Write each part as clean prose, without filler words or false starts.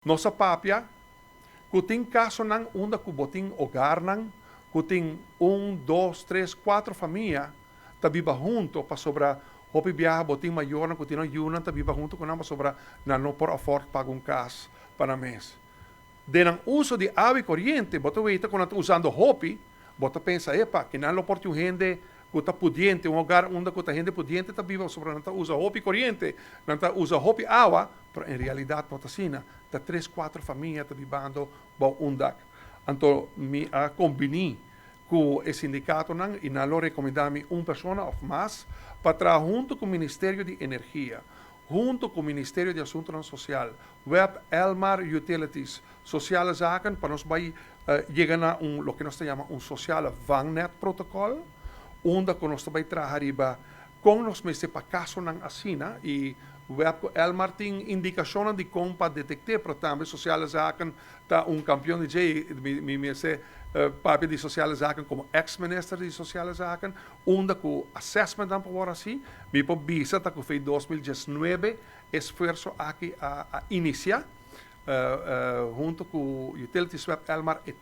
Nos a papia ku tin kasonan unda ku bo tin hogarnan ku tin un, dos, tres, kuater famia ta biba hunto, pasobra hopi biaha bo tin mayornan ku tin nan yunan ta biba hunto ku nan, pasobra nan no por afford paga un kas pa nan mes. Den nan uso di awa i koriente, bo ta weta ku nan ta usando hopi, bo ta pensa, "Epa, ku nan lo por tin un hende ku ta pudiente, un hogar unda ku ta hende pudiente ta biba, pasobra nan ta usa hopi koriente, nan ta usa hopi awa," pero en realidat no ta asina. Ta tres, kuater famia ta bibando bou un dak. Anto mi a kombiní ku e sindikatonan i nan lo rekomendá mi un persona òf mas pa traha huntu ku Ministerio di Energia, huntu ku Ministerio di Asuntunan Sosial, WEB, Elmar Utilities, Sociale Zaken, pa nos bai yega na un loke nos ta yama un sociale vangnet protocol, unda ku nos ta bai traha riba kon nos mester pa kasonan asina. I WEB ku Elmar tin indikashonnan di kon pa detekt'é, pero tambe Sociale Zaken ta un kampion di dje. Mi mester papia di Sociale Zaken komo ex-minister di Sociale Zaken, unda ku assessmentnan por wòrdu hasi. Mi por bisa ta ku for di 2019 esfuerso aki a inisiá hunto ku Utilities, WEB, Elmar. E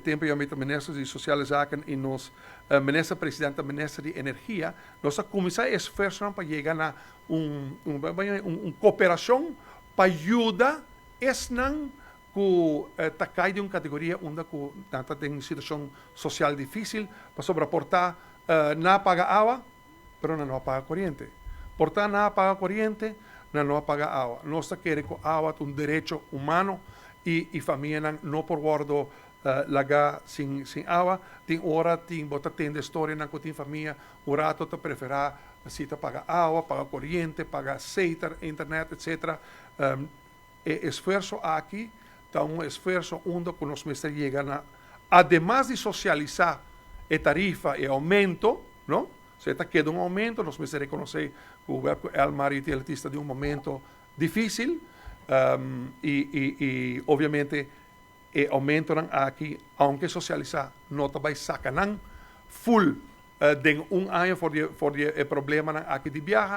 tempu ya mi ta minister di Sociale Zaken i nos minister presidente, minister di Energia, nos a kuminsá esfuerso pa yega na un kooperashon pa yuda esnan ku ta kai den un kategoria unda ku ta den situashon sosial difísil, pasobra por ta nan a paga awa, pero nan no a paga koriente. Por ta nan a paga koriente, nan no a paga awa. Nos ta kere ku awa ta un derecho humano i famianan no por wòrdu laga sin awa. Tin ora tin bo ta tende historianan ku tin famia un ratu ta preferá si ta paga awa, paga koriente, paga seter, internet, etc. E esfuerso aki ta un esfuerso unda ku nos mester yega na, ademas di sosialisá e tarifa e oumento, no? Si ta keda un oumento, nos mester rekonosé ku WEB ku Elmar Utilities ta den un momento difísil i obviamente e oumentonan aki, aunke sosialisá, no ta bai saka nan full den un aña for di e problemanan aki di biaha.